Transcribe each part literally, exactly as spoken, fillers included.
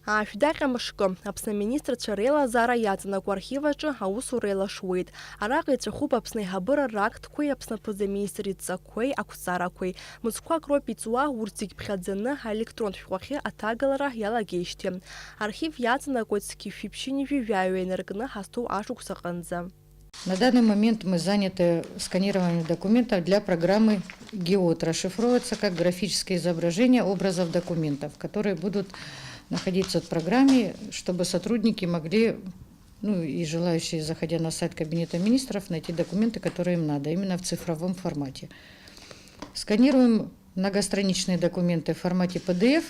Аашәдаҟьа мышкы, Аԥсны аминистрцәа реилазаара иаҵанакуа архив аҿы аусура еилашуеит. Араҟа иҵәахуп Аԥсны аиҳабыра рактқәеи Аԥсны аԥыза-министр идҵақәеи ақәҵарақәеи. Мызқәак роуп иҵуа, урҭ зегь ԥхьаӡаны аелектронтә шәҟәахьы аҭагалара иалагеижьҭеи. Архив иаҵанакуеит зқьи жәшәи ԥшьынҩажәи жәаҩа инаркны ҳазҭоу ашықәс аҟынӡа. На данный момент мы заняты сканированием документов для программы ГИОТ. Расшифровывается как графическое изображение образов документов, которые будут находиться в программе, чтобы сотрудники могли, ну и желающие, заходя на сайт Кабинета министров, найти документы, которые им надо, именно в цифровом формате. Сканируем многостраничные документы в формате П Д Ф,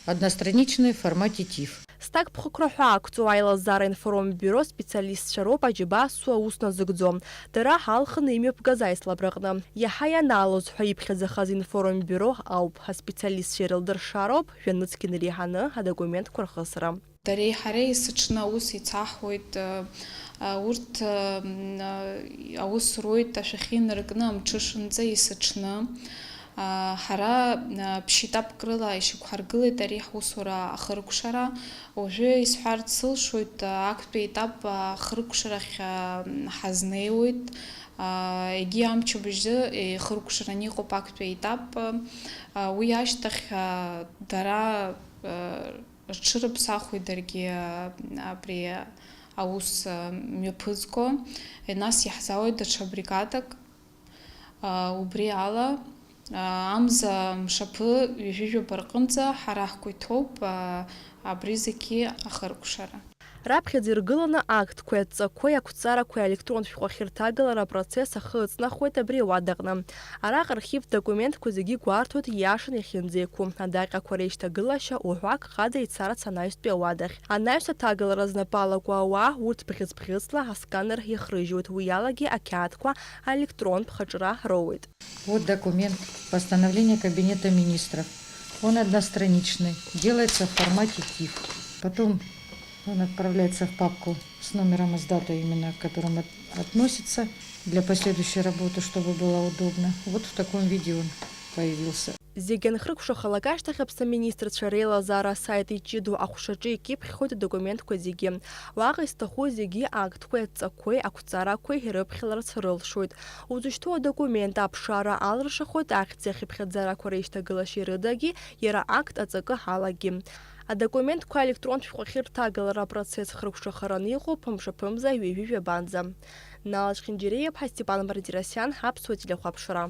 одностраничные в формате тиф. Зҭак ԥхықәра ҳәа ақәҵоу аилазаара информ биуро специалистцәа роуп Аџьабаа-Су аус назыгӡо. Дара ҳалхын имҩаԥгаз аицлабраҟны. Иаҳа ианаалоз ҳәа иԥхьаӡахаз информ биуро ауп. Аспециалистцәа ирылдыршароуп жәа-нызқь инареиҳаны адокументқәа рхысра. Дареи ҳареи есыҽны аус еицаҳуеит, э, э, урҭ, э, м, э, аус руеит ашәахьы инаркны амҽышанӡа есыҽны. Э, ҳара, э, ԥшь-етапк рыла ишьақәҳаргылеит ари ҳусура ахыркәшара. Уажәы исҳәарц сылшоит, э, актәи етап, э, ахыркәшарахь, э, ҳазнеиуеит. Э, егьи амчыбжьы ихыркәшараны иҟоуп актәи етап. Э, уи ашьҭахь, э, дара, э, рҽырыԥсахуеит даргьы, а, абри аус, а, мҩаԥызго, нас иаҳзаауеит даҽа бригадак. А, убри ала, а, амза мшаԥы ҩажәижәаба рҟынӡа ҳара ҳгәы иҭоуп, а, абри зегьы ахыркәшара. Раԥхьаӡа иргыланы актқәеи адҵақәеи ақәҵарақәеи аелектронтә шәҟәахьы рҭагалара апроцесс ахы ыҵнахуеит абри ауадаҟны. Араҟа архивтә документқәа зегьы гәарҭоит ииашаны иахьынӡеиқәу, адаҟьақәа реишьҭагылашьа уҳәа агхада ицарц анаҩстәи ауадахь. Анаҩс аҭагалара знапы алаку ауаа урҭ бӷьыц-бӷьыцла асканер иахрыжьуеит, уи алагьы ақьаадқәа аелектронтә хаҿра роуеит. Вот документ, постановление Кабинета министров. Он одностраничный, делается в формате тиф. Потом он отправляется в папку с номером и с датой, именно к которым от-, относится, для последующей работы, чтобы было удобно. Вот в таком виде он появился. Зегь анхыркәшахалак ашьҭахь Аԥсны аминистрцәа реилазаара асайт иҷыдоу аҟәшаҿы икьыԥхьхоит адокументқәа зегьы. Уаҟа изҭаху зегьы актқәеи адҵақәеи ақәҵарақәеи ирыԥхьаларц рылшоит. Узышьҭоу адокумент аԥшаара алыршахоит ахьӡи ахьыԥхьаӡарақәа реишьҭагылашьеи рыдагьы, иара акт аҵакы алагьы. Адокументқәа аелектронтә шәҟәахьы рҭагалара апроцесс хыркәшахараны иҟоуп мшаԥымза ҩажәи жәабанӡа. Нал Чхинджириа-иԥҳа, Степан Мардиросиан, Аԥсуа телехәаԥшра.